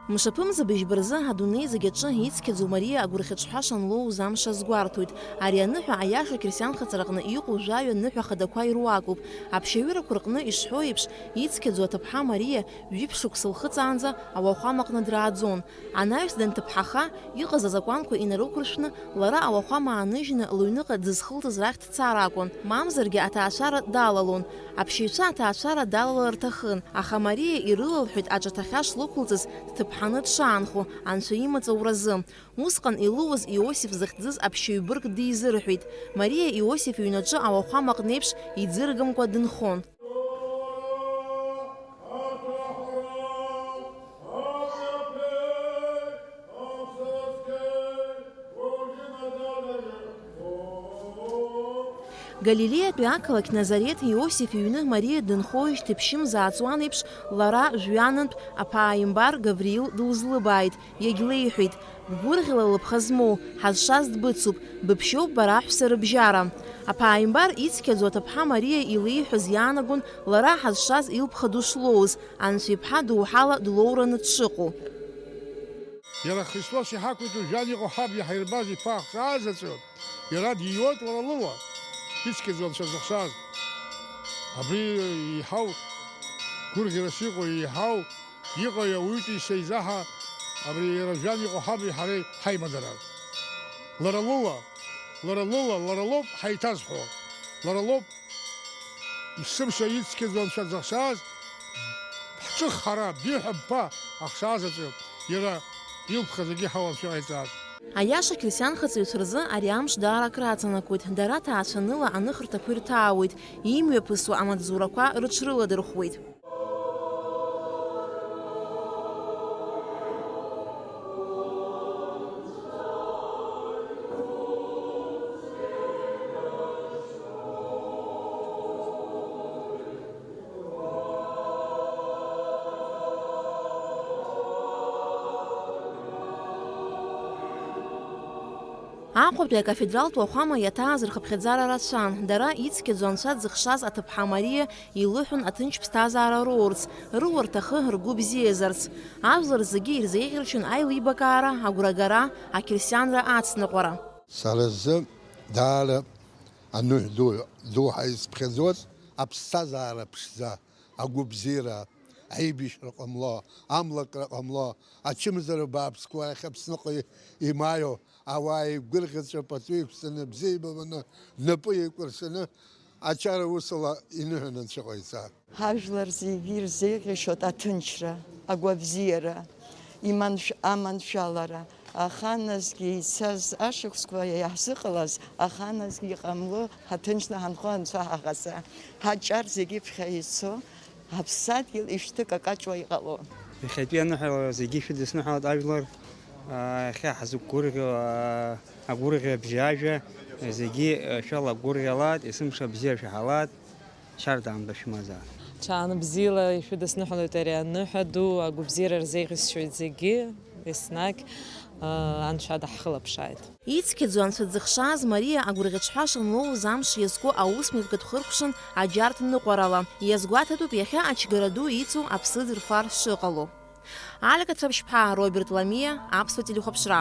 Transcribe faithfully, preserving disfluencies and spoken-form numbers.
Мшаԥымза быжьба рзы адунеи зегь аҿы ицқьаӡоу Мариа агәырӷьаҿҳәаша анлоуз амш азгәарҭоит. Ари аныҳәа аиаша ақьырсианхаҵара аҟны иҟоу жәаҩа ныҳәа хадақәа ируакуп. Аԥшьаҩырақәа рҟны ишҳәоу еиԥш, ицқьаӡоу аҭыԥҳа Мариа жәиԥшь шықәса лхыҵаанӡа ауахәамаҟны драаӡон. Анаҩс данҭыԥҳаха, иҟаз азакәанқәа инарықәыршәны, лара ауахәама ааныжьны лыҩныҟа дзызхылҵыз рахь дцар акәын, мамзаргьы аҭаацәара далалон. Аԥшьаҩцәа аҭаацәара далалар рҭахын, аха Мариа ирылалҳәеит аҿаҭахьа шлықәылҵыз дҭыԥҳаны дшаанхо, Анцәа имаҵ ауразы. Усҟан илуаз Иосиф захьӡыз аԥшьаҩ бырг дизырҳәеит. Мариа Иосиф иҩнаҿы ауахәамаҟны еиԥш иӡыргамкәа дынхон. Галилеиатәи ақалақь Назареҭ Иосиф иҩны Мариа дынхоижьҭеи ԥшьымз ааҵуан еиԥш, лара жәҩанынтә аԥааимбар Гавриил дылзлыбааит, иагьлеиҳәеит, Бгәырӷьала лыԥха змоу, ҳазшаз дбыцуп, быԥшьоуп бара аҳәса рыбжьара. Аԥааимбар ицқьаӡоу аҭыԥҳа Мариа илеиҳәаз иаанагон лара ҳазшаз илԥха ду шлоуз, Анцәа иԥҳа доуҳала длоураны дшыҟоу. Иара Христос иҳақәиҭу жәҩан иҟоу ҳаб иаҳирбаз иԥа ахшаа заҵәы, иара диуеит лара лыла, ицқьаӡоу Анцәа зыхшаз. Абри еиҳау гәырӷьарас иҟоу, еиҳау иҟоу иауаҩытәыҩса изаҳа, абри иара жәҩан иҟоу ҳаби ҳареи ҳаимадара. Лара лыла, лара лыла, лара лоуп ҳаиҭазҳәо, лара лоуп Есымша ицқьаӡоу Анцәа дзыхшаз, ҳҿыхҳара, биҳәа бԥа ахшаа заҵәы, иара илԥха зегьы ҳауа Анцәа иҟаиҵаз. Аиаша ақьырсианхаҵаҩцәа рзы ари амш даара акраҵанакуеит, дара ҭаацәаныла аныхырҭақәа ирҭаауеит, имҩаԥысуа амаҵзурақәа рыҽрыладырхәуеит. Аҟәатәи акафедралтә уахәама иаҭааз рхыԥхьаӡара рацәан, дара ицқьаӡоу Анцәа дзыхшаз аҭыԥҳа Мариа илыҳәон аҭынч ԥсҭазаара роурц, рыуа рҭахы, ргәы бзиазарц. Ажәлар зегьы ирзеиӷьаршьон аилибакаара, агәрагара, ақьырсианра ацныҟәара. Сара сзы даара аныҳәа ду, доуҳа исԥхьаӡоз аԥсҭазаара ԥшӡа, агәыбзиара, аибашьра ҟамло, амлакра ҟамло, ачымазара бааԥсқәа ахь Аԥсныҟа имааио, ауаа еигәырӷьаҵәа пату иқәҵаны, бзиа ибабаны, напы еикәыршаны, ачара усала иныҳәаны анцәа ҟаиҵа. Ҳажәлар зегьы ирзеиӷьашьоит аҭынчра, агәабзиара, иманшә-, аманшәалара, аханазгьы ицаз ашықәсқәа иаҳзыҟалаз, аханазгьы иҟамло, ҳаҭынчны ҳанхо анцәа ҳаҟаҵа. Ҳаҿар зегьы ԥхьа ицо, ҳаԥсадгьыл ишәҭы какаҷуа иҟало. Иахьатәи аныҳәала зегьы шәыдысныҳәалт ажәлар, аа, иахьа ҳзықәгәырӷьо, аа, агәырӷьабжьы ажәа зегьы, э, шәалагәырӷьалат, есымша бзиа шәаҳалат, шьардаамҭа шәымазаат. Ҽааны бзиала ишәыдысныҳәалоит ари аныҳәа ду, агәыбзиара рзеиӷьасшьоит зегьы, еснагь, аа, Анцәа даҳхылаԥшааит. Ицқьаӡоу Анцәа дзыхшаз Мариа агәырӷьаҿҳәаша анлоуз амш иазку аусмҩаԥгатә хыркәшан аџьарҭ ныҟәарала. Иазгәаҭатәуп иахьа ачгара ду ицу аԥсыӡ рфар шыҟало. Алика Цәаԥшьԥҳа, Роберт Ламиа, Аԥсуа телехәаԥшра.